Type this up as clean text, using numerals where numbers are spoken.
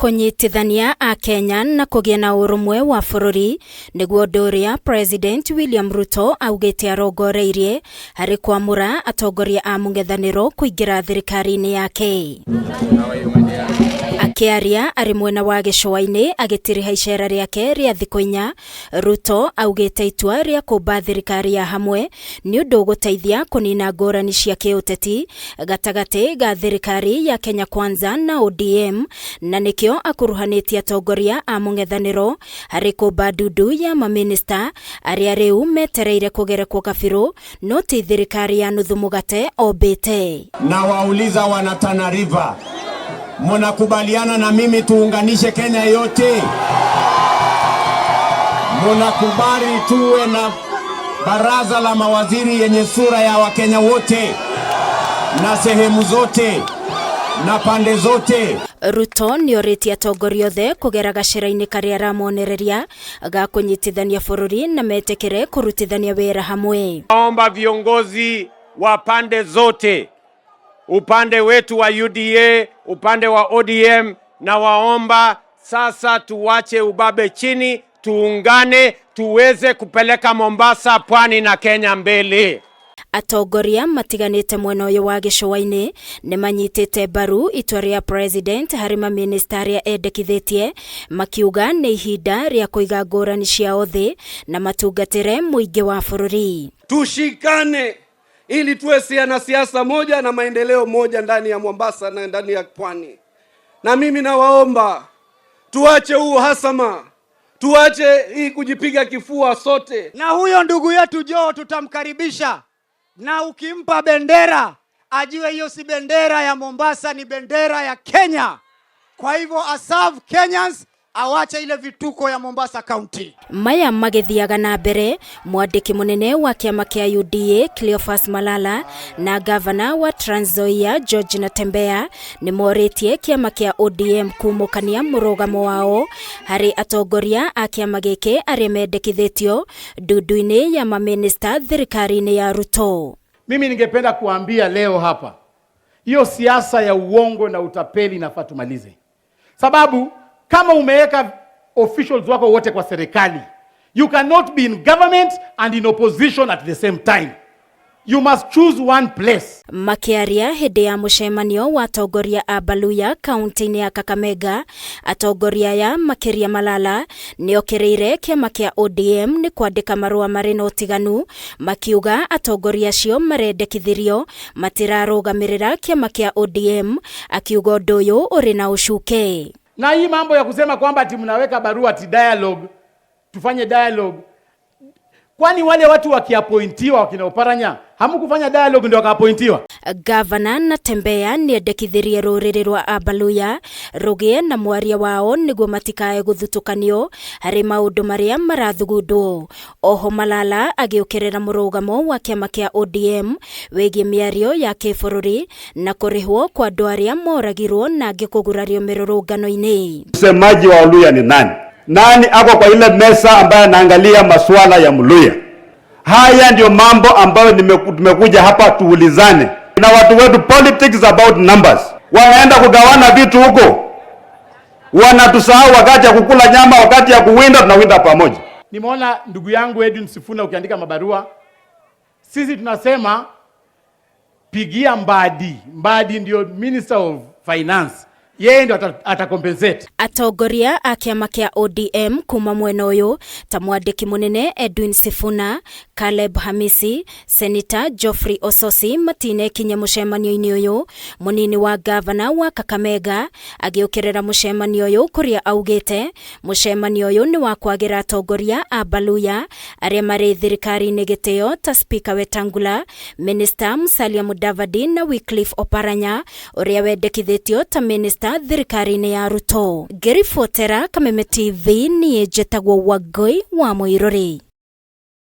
Kũnyitithania Akenya na kũgĩa na ũrũmwe wa bũrũri nĩguo ũndũ ũrĩa President William Ruto augĩte arongoreirie harĩ kwamũra atongoria a mũng'ethanĩro kũingĩra thirikari-inĩ yake. Akĩaria arĩ mwena wa gĩcũa-inĩ agĩtiriha icera rĩake rĩa thikũ 4, Ruto augĩte itua rĩa kũmba thirikari ya hamwe nĩ ũndũ ũgũteithia kũnina ngũrani cia kĩũteti gatagatĩ ga thirikari ya Kenya Kwanza na ODM, na nĩkĩo akuruhanĩtie atongoria a mũng'ethanĩro harĩ kũmba ndundu ya mamĩnĩsta arĩa rĩu metereire kũgerekwo kabirũ, no ti thirikari ya nuthu mũgate ombĩte. Na wauliza wana Tana River, munakubaliana na mimi tuunganishe Kenya yote? Munakubali tuwe na baraza la mawaziri yenye sura ya Wakenya wote na sehemu zote na pande zote? Ruto nĩorĩtie atongoria othe kũgera gacĩra-inĩ karĩa aramonereria ga kũnyitithania bũrũri na metĩkĩre kũrutithania wĩra hamwe. Naomba viongozi wa pande zote, upande wetu wa UDA, upande wa ODM, na waomba sasa tuwache ubabe chini, tuungane, tuweze kupeleka Mombasa, Pwani na Kenya mbele. Atongoria matiganĩte mwena ũyũ wa gĩcũa-inĩ nĩ manyitĩte mbaru itua rĩa president harĩ mamĩnĩsta arĩa endekithĩtie, makiuga nĩ ihinda rĩa kũiga ngũrani ciao thĩ na matungatĩre mũingĩ wa bũrũri. Tushikane ili tuwe na siasa moja na maendeleo moja ndani ya Mombasa na ndani ya Pwani. Na mimi nawaomba tuache huu hasama, tuache hii kujipiga kifua sote. Na huyo ndugu yetu Joe tutamkaribisha, na ukimpa bendera ajue hiyo si bendera ya Mombasa, ni bendera ya Kenya. Kwa hivyo aserve Kenyans, awache ile vituko ya Mombasa County. Maya magĩthiaga na mbere, mwandĩki mũnene wa kĩama kĩa UDA Cleophas Malala na gavana wa Trans Nzoia George Natembeya nĩ morĩtie kĩama kĩa ODM kumũkania mũrũgamo wao harĩ atongoria a kĩama gĩkĩ arĩa mendekithĩtio ndundu-inĩ ya mamĩnĩsta thirikari-inĩ ya Ruto. Mimi ningependa kuambia leo hapa, hiyo siasa ya uongo na utapeli inafaa tumalize. Sababu kama umeweka officials wako wote kwa serikali, you cannot be in government and in opposition at the same time. You must choose one place. Makĩaria hĩndĩ ya mũcemanio wa atongoria a Baluya kaunti-inĩ ya Kakamega, atongoria aya makĩria Malala nĩokĩrĩire kĩama kĩa ODM nĩ kwandĩka marũa marĩ na ũtiganu, makiuga atongoria acio marendekithirio matirarũgamĩrĩra kĩama kĩa ODM, akiuga ũndũ ũyũ ũrĩ na ũcuke. Na hii mambo ya kusema kwamba ati mnaweka barua ati dialogue, tufanye dialogue. Kwani wale watu wakiappointiwa wakina Oparanya, hamkufanya dialogue ndio wakaappointiwa? Gavana Natembeya nĩendekithirie rũrĩrĩ rwa Abaluya rũgĩe na mwaria wao nĩguo matikae gũthutũkanio harĩ maũndũ marĩa marathugundwo. Oho Malala agĩũkĩrĩra mũrũgamo wa kĩama kĩa ODM wĩgiĩ mĩario ya kĩbũrũri na kũrĩhwo kwa andũ arĩa moragirwo na angĩ kũgurario mĩrũrũngano-inĩ. Msemaji wa Oluya ni nani? Nani ako kwa ile mesa ambaye anaangalia masuala ya Mluya? Haya ndio mambo ambayo tumekuja hapa tuulizane na watu wetu. Politics about numbers. Wanaenda kugawana vitu huko, wanatusahau wakati ya kukula nyama, wakati ya kuwinda tunawinda pamoja. Nimeona ndugu yangu Edwin Sifuna ukiandika mabarua, sisi tunasema pigia Mbadi. Mbadi ndio Minister of Finance, yeye ndio atacompensate. Atongoria a kĩama kĩa ODM kuma mwena ũyũ ta mwandĩki mũnene Edwin Sifuna, Caleb Hamisi, Senator Geoffrey Osotsi matinekinya mũcemanio-inĩ ũyũ. Mũnini wa gavana wa Kakamega agĩũkĩrĩra mũcemanio ũyũ kũrĩa augĩte mũcemanio ũyũ nĩ wa kwagĩra atongoria a Baluya arĩa marĩ thirikari-inĩ gĩtĩo ta Speaker Wetangula, Minister Musalia Mudavadi na Wycliffe Oparanya ũrĩa wendekithĩtio ta minister thirikari-inĩ ya Ruto. Ngĩribotera Kameme TV, niĩ njĩtagwo Wangũi wa Mũirũrĩ.